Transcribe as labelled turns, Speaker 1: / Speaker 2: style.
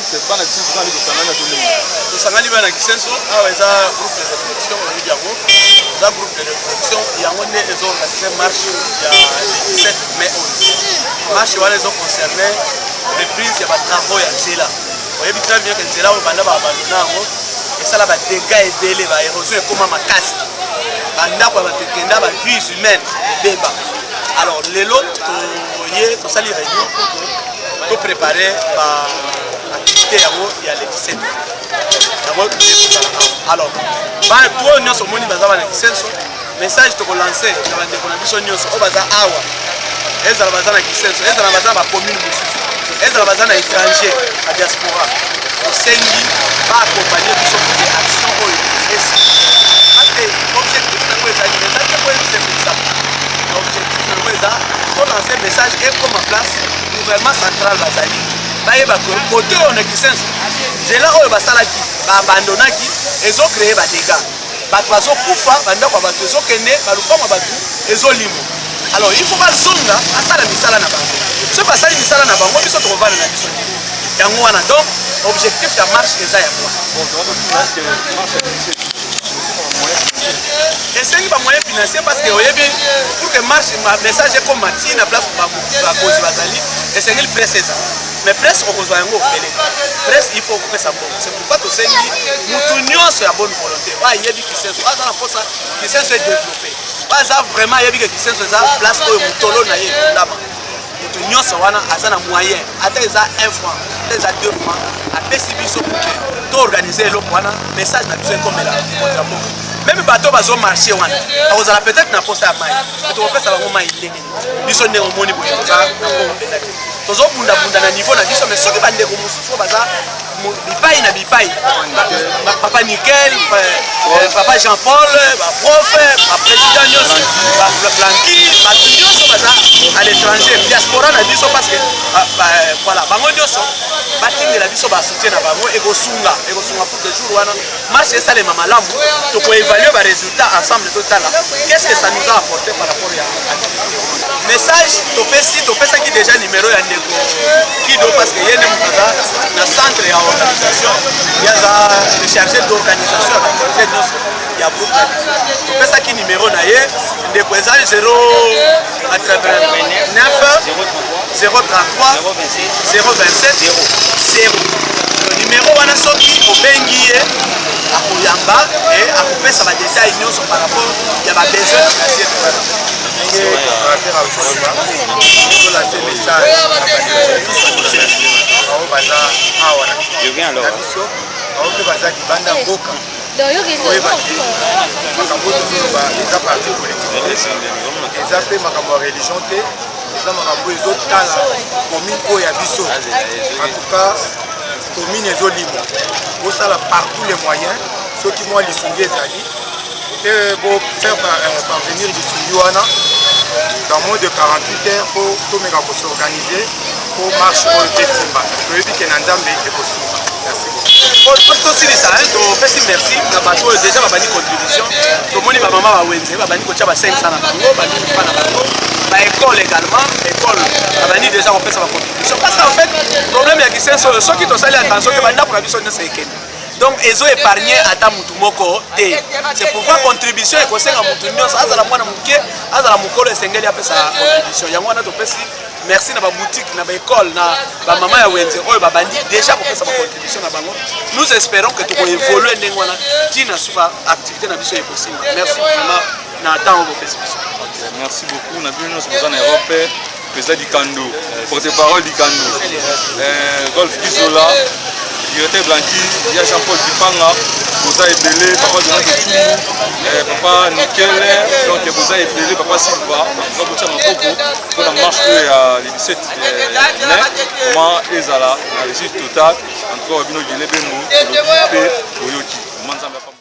Speaker 1: Juste bana Kisenso kaka nde tosangani na to ndenge?
Speaker 2: Tosangani bana Kisenso awa, eza groupe de réflexion, oyebi yango, eza groupe de réflexion, yango nde ezoorganiser marche ya le 17 mai oyo. Marche wana ezoconcerne reprise ya batravaux ya nzela. Oyebi très bien ke nzela oyo, banda baabandona yango, esala badégâts ebele, baérosion ekóma makasi, bandako ya bato ekenda, bavies humaines ebeba. Alors lelo toye, tosali réunion pour que topréparer baactivité yango ya le 17. Yango toye kozala awa. Alors bato oyo nyonso omoni baza bana Kisenso. Message tokolancer na bandeko na biso nyonso oyo baza awa, ezala baza na Kisenso, ezala baza na bacommune mosusu, ezala baza na étranger, na diaspora, tosengi baaccompagner biso pour que action oyo esi, parce que objectif nango ezali, eza te po esepelisa. Objectif nango eza tolancer message ekoma place gouvernement central bazali, bayeba kote oyo na Kisenso, nzela oyo basalaki, baabandonaki, ezocréer badégâts, bato bazokufa, bandako ya bato ezokende, balupango ya bato ezolimwa. Alors il faut bazonga, basala misala na bango. Soki basali misala na bango, biso tokovanda na biso te. Yango wana donc objectif ya marche eza yango wana.
Speaker 1: Bon, toza est-ce que marche ya 17 moyen financier?
Speaker 2: Esengi bamoyen financier, parce que oyebi, pour que marche, message ekoma ti na place bakonzi bazali, esengeli presse ezala. Mais presse, okozwa yango ofele. Presse, il faut kopesa mbongo. C'est pourquoi tosengi mutu nyonso ya bonne volonté oyo ayebi Kisenso, oyo aza na mposa Kisenso edéveloppe, oyo aza vraiment ayebi ke Kisenso eza place oyo motolo na ye ekondama, moto nyonso wana aza na moyen, ata eza 1 franc, ata eza 2 franc, apesi biso pour que toorganiser eloko wana, message na biso ekomela mokonzi ya mboka. Même bato bazomarcher wana bakozala peut-être na posa ya mai, tokopesa bango mai ndenge nini? Biso ndenge omoni boye, toza na mbongo mpenza te, tozobundabunda na niveau na biso. Mais soki bandeko mosusu oyo baza bipai na bipai, papa Nickel, papa Jean Paul, baprof, baprésident nyonso, Blanki, bato nyonso baza à l'étranger, diaspora na biso, parce que voilà, bango nyonso batindela biso basoutien na bango, ekosunga, ekosunga pour que jour wana marche esalema malamu. Tokoévaluer barésultat ensemble, totala qu'est-ce que ça nous a apporté par rapport ya activité. Message topesi, topesaki déjà numéro ya ndeko Kido, parce que ye nde moto aza na centre ya organisation, ye aza le chargé d'organisation ya baactivité nyonso ya groupe na biso. Topesaki numéro na ye, ndeko, eza 089 033 027 0. Numéro wana, soki obengi ye, akoyamba e akopesa badétail nyonso par rapport ya babesoin financier.
Speaker 3: Ndenge coopérateur akoloba, tolancer message na bandeko nyonso bao baza awa na biso, bao mpe baza libanda mboka. Oyeba ke makambo oyo tozoloba eza parti politique te, eza mpe makambo ya religion te, eza makambo ezotala commune oyo ya biso. En tout cas, commune ezolimwa, bosala partout les moyens. Soki mwa lisungi ezali te, bofaire parvenir lisungi wana dans moins de 48 heures, mpo tomeka kos'organiser mpo marche oyo esimba. Toyebi ke na Nzambe ekosimba. Merci beaucoup.
Speaker 2: Tosilisa, topesi merci na bato oyo déjà babandi contribution. Tomoni bamama bawenze babandi kotia ba 500 na bango, ba 1000 francs na bango. Baécole également, école babandi déjà kopesa bacontribution, parce qu'en fait problème ya Kisenso oyo, soki tosali attention te, bandako na biso nyonso ekende. Donc ezo épargne ata mutu moko te. C'est pourquoi contribution ekosenga mutu nyonso, azala mwana moke, azala mokolo, esengeli apesa contribution. Yango wana topesi merci na baboutique, na baécole, na bamama ya wenze oyo babandi déjà kopesa bacontribution na bango. Nous espérons que tokoévolue ndenge wana ntina suka activité na biso ekosimba. Merci vraiment na ntango bopesi biso.
Speaker 1: Merci beaucoup na bino nyonso boza na Europe. Président Dikando, porte-parole Dikando, Golf Kizola, directeur Blanqui, ya Jean-Paul Dipanga, boza ebele, papa Donato Chungu, papa Nickel, donc boza ebele, papa Silva, en tout cas botia maboko mpona marche oyo ya le 17 mai, comment ezala na réussite totale. En tout cas, bino Gile Bembo, tolobi mpe boyoki. Nzambe.